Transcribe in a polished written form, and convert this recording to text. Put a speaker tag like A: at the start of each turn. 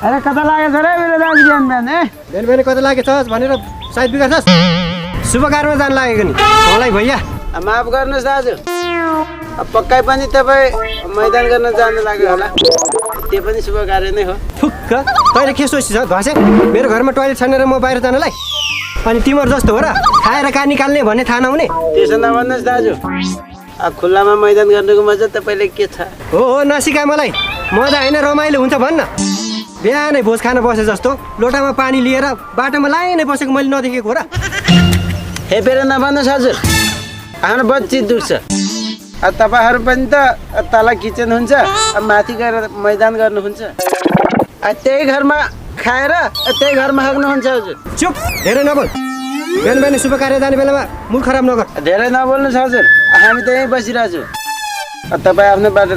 A: अरे कता लागेछ रे मेरो दाजु बिहान बिहान
B: बिहान बिहान कता लागेछ भनेर सायद बिगार्छस् शुभ कार्यमा जान लागेको नि मलाई भैया
A: माफ गर्नुहोस् दाजु पक्कै पनि तपाईँ मैदान गर्न जानु लाग्यो होला त्यो पनि शुभ कार्य नै हो
B: ठुक्क तैँले के सोचिस् घसे मेरो घरमा टोइलेट छानेर म बाहिर जानलाई अनि तिम्रो जस्तो हो र खाएर कहाँ निकाल्ने भन्ने थाहा नहुने
A: त्यसो नभन्नुहोस् दाजु खुल्लामा मैदान गर्नुको मजा तपाईँले के छ
B: हो नसिका मलाई मजा होइन रमाइलो हुन्छ भन्न बिहानै भोज खान बसे जस्तो लोटामा पानी लिएर बाटोमा लाइनै बसेको मैले नदेखेको हो र
A: हेपेर नभन्नुहोस् हजुर आफ्नो बच्ची दुख्छ तपाईँहरू पनि त तल किचन हुन्छ माथि गएर मैदान गर्नुहुन्छ त्यही घरमा खाएर त्यही घरमा हग्नुहुन्छ हजुर
B: चुप धेरै नबोल बिहान बिहान शुभ कार्य जाने बेलामा मुड खराब नगर
A: धेरै नबोल्नुहोस् हजुर हामी त यहीँ बसिरहेको छु तपाईँ आफ्नो बाटो